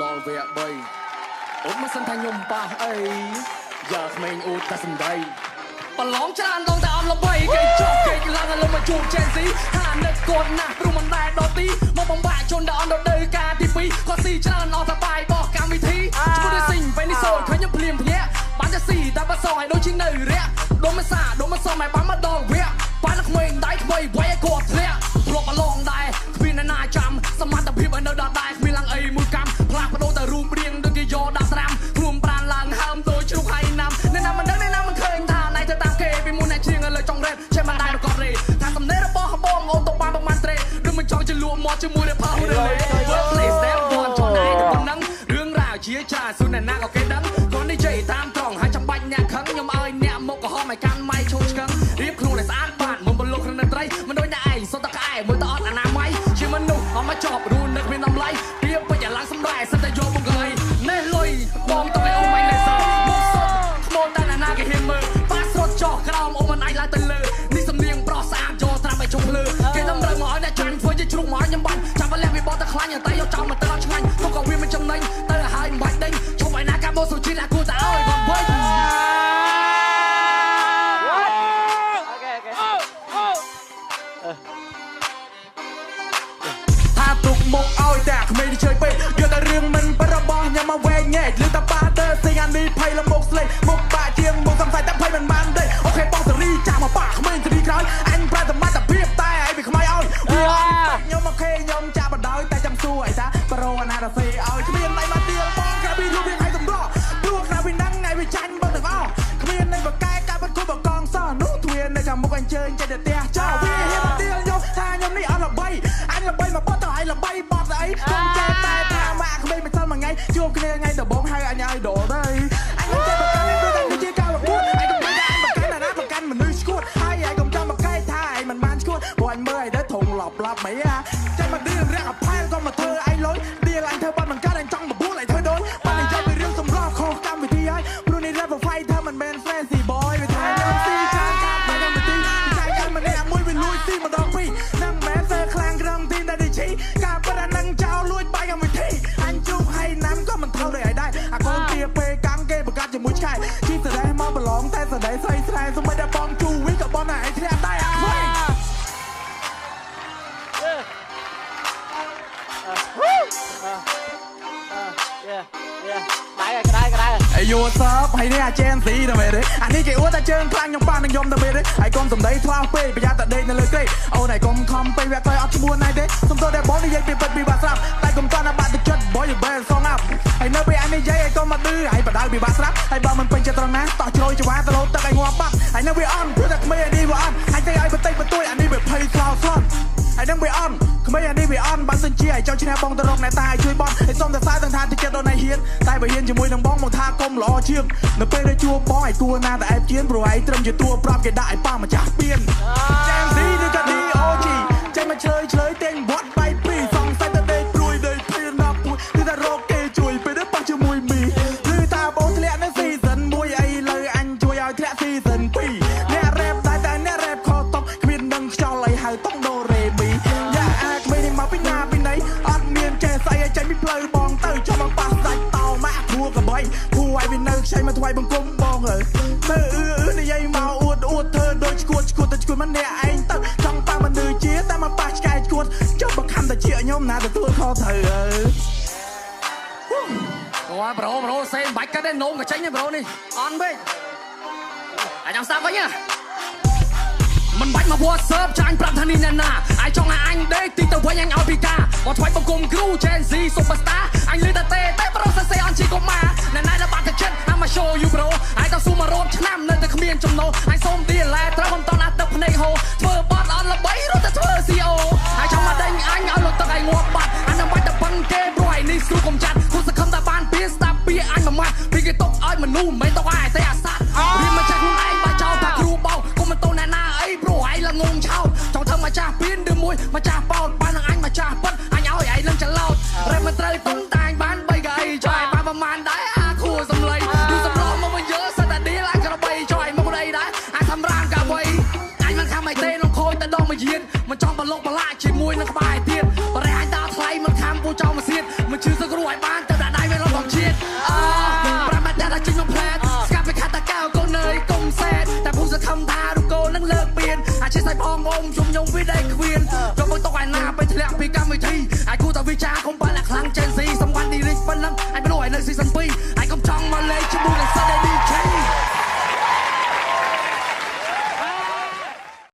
ដល់វគ្គ3អូនមិនសិនថាខ្ញុំប៉ះអីយ៉ាក្មេងអួតតែសំដីប្រឡងច្រើនដងតែអត់ល្បីគេចុះគេឡើងឲ្យមកជួប Gen Z ថានឹកគាត់ណាស់ព្រោះមិនដែលដល់ទីមកបំបាក់ជនដែលអត់ដល់ការទី2គាត់ស៊ីច្រើនអស់តែបាយបោះកម្មវិធីឈ្មោះដូចស៊ីងពេលនេះសូលឃើញខ្ញុំភ្លាមភ្ញាក់បានតែស៊ីតែបើសងឲ្យដូចជានៅរយៈដុំមិនសាដុំមិនសមឲ្យបានមកដល់វគ្គបានក្មេងដៃថ្មីវាយឲ្យគាត់ធ្លាក់ធ្លាប់ប្រឡងដែរគ្មានអ្នកណាចាំសមត្ថភាពឲ្យនៅដល់ដែរគ្មានឡើងអីមួយកម្មផ្លាស់ប្ដូរតែរូបរាងដូចគេយកដាក់ត្រាំខ្លួនប្រានឡើងហើមដូចជ្រូកហើយណាំអ្នកណាមិនដឹងអ្នកណាមិនឃើញថាណៃទៅតាមគេពីមុនអ្នកជាងឥឡូវចង់រ៉េបចេះមិនដែរប្រកបរេថាសំណេររបស់បងអូនទៅបានប្រហែលត្រេឬមិនចង់ជាលក់មាត់ជាមួយរ៉េផាហ៊ូរ៉េ Workplace step 1ចង់ណៃទៅប៉ុណ្ណឹងរឿងរ៉ាវជាច្រើនស៊ូអ្នកណាក៏គេដឹងគាត់និយាយតាមត្រង់ហើយចាំបាច់អ្នកខឹងខ្ញុំឲ្យអ្នកមុខក្រហមឲ្យកាន់ម៉ៃឈូឆ្កឹងរៀបខ្លួនឲ្យស្អាតបាតមុនបលុកក្នុងត្រីមិនដូចអ្នកឯងសុទ្ធតែក្អែមួយតអត់អនាម័យជាមនុស្សអត់មកចប់រូននឹកមានតម្លៃរៀបពេញឲ្យឡើងសម្រែសិតតែយកមកកលៃនេះលុយបងទៅឲ្យអូម៉ៃនេះសោមុខសុទ្ធខ្មោចតែអ្នកណាគេហ៊ានមើលប៉ាស្រត់ចោះក្រោមអូមិនអាចឡើងទៅលើនេះសំនៀងប្រុសស្អាតយកត្រាប់ឲ្យជុំភ្លើគេតម្រូវមកឲ្យអ្នកចាញ់ធ្វើជាជ្រុកមកឲ្យខ្ញុំបាញ់ចាំបលះវាបត់ទៅខ្លាញ់តែយកចោលមកទៅដល់ឆ្ងាញ់ទុកក៏វាមិនចំណេញទៅឲ្យមិនបាច់ដេញឈប់ឲ្យណាកាមកសុជីតអាគួរតែឲ្យគាត់វិញថាទុកមកឲ្យតែក្មេងនេះជើយពេកយកតែរឿងមិនប្ររបស់ញ៉ាំមកវែងញែកលឺតែប៉ាទៅសេងអានេះភ័យលមុខស្លេកមុខបាក់ជាងមុខសំសាយតែភ័យមិនបានទេអូខេបងសេរីចាស់មកប៉ាក្មេងសេរីក្រោយអញប្រសមត្ថភាពតែឲ្យវាខ្មៅឲ្យវាអត់ខ្ញុំអូខេខ្ញុំចាក់បណ្ដោយតែចាំសួរអីតាប្រូអាណារ៉េឲ្យគ្មានដៃមកទៀលបងក្រៅពីរូបរាងឲ្យសម្រស់ព្រោះក្រៅពីហ្នឹងថ្ងៃវាចាញ់បងទាំងអស់គ្មាននៃបកែការបិទគប់បកងសោះនោះទ្វារនៅចាំមុខអញ្ជើញចិត្តផ្ទះចោលវាហ៊ានមកទៀលខ្ញុំថាខ្ញុំនេះអត់ល្បីអញល្បីមកបត់ទៅឲ្យល្បីបត់អីកុំចេះតែថាម៉ាក់ក្មេងមិនសិនមួយថ្ងៃជួបគ្នាថ្ងៃដំបូងហៅអញឲ្យដលទៅអញមិនចេះបកកាន់ព្រោះតែជាការប្រកួតអញកុំថាអញបកកាន់ណាបកកាន់មនុស្សឈួតហើយឯងកុំចាំបកែថាឯងមិនបានឈួតព្រោះអញមើលឲ្យទៅធំឡប់ឡប់មិនអាចាំមកឌីលរាក់អផែលក៏មកធ្វើឯងលុយឌីលអញធ្វើបាត់មិនកើតអញចង់បបួលឲ្យធ្វើដូចបាត់និយាយពីរឿងសម្រស់ខុសកម្មវិធីហើយព្រោះនេះ level fighter មិនមែន fancy boy វាថាខ្ញុំស៊ីច្រើនកាត់បាយកម្មវិធីចាយកាន់ម្នាក់មួយវាលួចស៊ីម្ដងពីរនឹងមិនមែនសើខ្លាំងក្នុងទីតែឌីជីការពិតអានឹងចោលលួចបាយកម្មវិធីអញជួបហើយណាំក៏មិនថោដូចឲ្យដែរអាកូនទាពេលកាំងគេបង្កាត់ជាមួយឆ្កែជីសរេះមកប្រឡងតែសរេះស្រីស្រែសូម្បីតែបងជូវិញក៏បងតែឯងធ្លាក់ដែរអាក្មេងអាយូសបហើយនេះអា Gen Z ទៅមែនទេអានេះគេអួតតែជើងខ្លាំងខ្ញុំប៉ះនឹងខ្ញុំទៅមែនទេហើយកុំសំដីថ្លោះពេកប្រយ័ត្នតែដេកនៅលើគេអូនហើយកុំខំពេកវាក្រោយអត់ឈ្មោះណៃទេសុំទោសតែបងនិយាយពីពិតពីបាក់ស្រាប់តែកុំតន់ណាបាក់ទឹកចិត្ត boy you better song up ហើយនៅពេលអញនិយាយឲ្យកុំមកឌឺហើយបដៅពីបាក់ស្រាប់ហើយបើមិនពេញចិត្តត្រង់ណាតោះជ្រោយចវាទៅលោទឹកឲ្យងាប់បាត់ហើយនៅវាអន់ព្រោះតែក្មេងអានេះវាអន់ហើយតែឲ្យបន្តិចបន្តួចអានេះវាភ័យខ្លោស្លន់ហើយនឹងវាអន់ក្មេងអានេះវាអន់បើសិនជាឲ្យចង់ឈ្នះបងទៅរកអ្នកតាឲ្យជួយបងឲ្យសុំតែសារទាំងថាតិចចិត្តដល់ណៃហ៊ានតែបើហ៊ានជាមួយនឹងបងមកថាកុំល្អជាងនៅពេលដែលជួបបងឲ្យគួរណាតែអែបជៀនព្រោះឯងត្រឹមជាតួប្រាប់គេដាក់ឲ្យប៉ះម្ចាស់ពៀន Gen Z ឬក៏ DOG ចេញមកឆ្លើយឆ្លើយទាំងវត្តបាយពីរសង្ស័យតែដេកព្រួយដេកភៀនដល់ពួយគឺតែរកគេជួយពេលនេះប៉ះជាមួយមីឬតាបងធ្លាក់នៅ season 1អីលើអញជួយឲ្យធ្លាក់ season 2អ្នករ៉េបដែរតែអ្នករ៉េបខតុកគ្មានដឹងខ្យល់អីហៅតុងដូរេមីយ៉ាអាក្មេងនេះមកពីណាពីណីអត់មានចេះស្អីឲ្យចេញពីផ្លូវបងទៅចុះមកប៉ះសាច់តោម៉ាក់គួរកបីគួរឲ្យវានៅខ្ចីមកថ្វាយបង្គំបងអើនៅអឺអឺនិយាយមកអួតអួតធ្វើដូចឈួតឈួតទៅឈួតមកអ្នកឯងទៅចង់ប៉ះមនុស្សជាតែមកប៉ះឆ្កែឈួតចុះបើខំតែជាខ្ញុំណាទទួលខុសត្រូវអើអូប្រូប្រូសេមិនបាច់កាត់ទេនោមក៏ចេញទេប្រូនេះអន់ពេកអាចចាំស្ដាប់វិញណាមិនបាច់មក WhatsApp ចាញ់ប្រាប់ថានេះអ្នកណាអាយចង់ឲ្យអញដេកទីទៅវិញអញឲ្យពីការមកថ្វាយបង្គំគ្រូ Gen Z Superstar អញលឺតែទេតែប្រុសសរសេរអន់ជីកុមារអ្នកណាដែលបាត់ទឹកចិត្ត I'ma show you bro អាយតស៊ូមករត់ឆ្នាំនៅតែគ្មានចំណូលអញសូមឌីឡែត្រូវមិនតន់អាទឹកភ្នែកហូរធ្វើបត់អន់ល្បីរត់តែធ្វើ CO អាយចង់មកដេញអញឲ្យលុតទឹកឲ្យងាប់បាត់អានឹងបាច់តែពឹងគេព្រោះឯនេះស្រួលកុំចាត់គូសង្ឃឹមតែបានពីស្ដាប់ពីអញមួយម៉ាត់ពីគេຕົកឲ្យមនុស្សមិនមែនຕົកឲ្យតែអាសត្វរៀនមកចាស់ខ្លួនឯងបាច់ចោលថាគ្រូបោកកុំមិនតូនអ្នកណាអីព្រោះឯងល្ងងឆោតចង់ធ្វើម្ចាស់ពៀនឬមួយម្ចាស់បោតបាននឹងអញម្ចាស់ពិតអញឲ្យឯងនឹងចលោតរែមិនត្រូវតុនតាញបាន3កៅអីចុះឯងបានប្រមាណដែរអាខួរសំឡីឬសម្រស់មកវិញយើសិតតែឌីលអញក្របីចុះឯងមកអីដែរអាសម្រានកវីអញមិនខាំអីទេនឹងខូចតែដងមកយានមិនចង់បលុកបលាក់ជាមួយនឹងក្បែរទៀតបរិយាអញតថ្លៃមិនខាំពូចោលមកសៀតមិនជឿសឹកគ្រូឲ្យបាន បងជុំខ្ញុំវាដេកខ្វៀនចូលមកតុកឯណាពេលធ្លាក់ពីកម្មវិធីអាយគូតាវិចាកុំប៉ាអ្នកខ្លាំង Gen Z សំខាន់ឌីរិចប៉ុណ្ណឹងអាយមនុស្សឲ្យនៅ season 2អាយកុំចង់មកលេងជាមួយ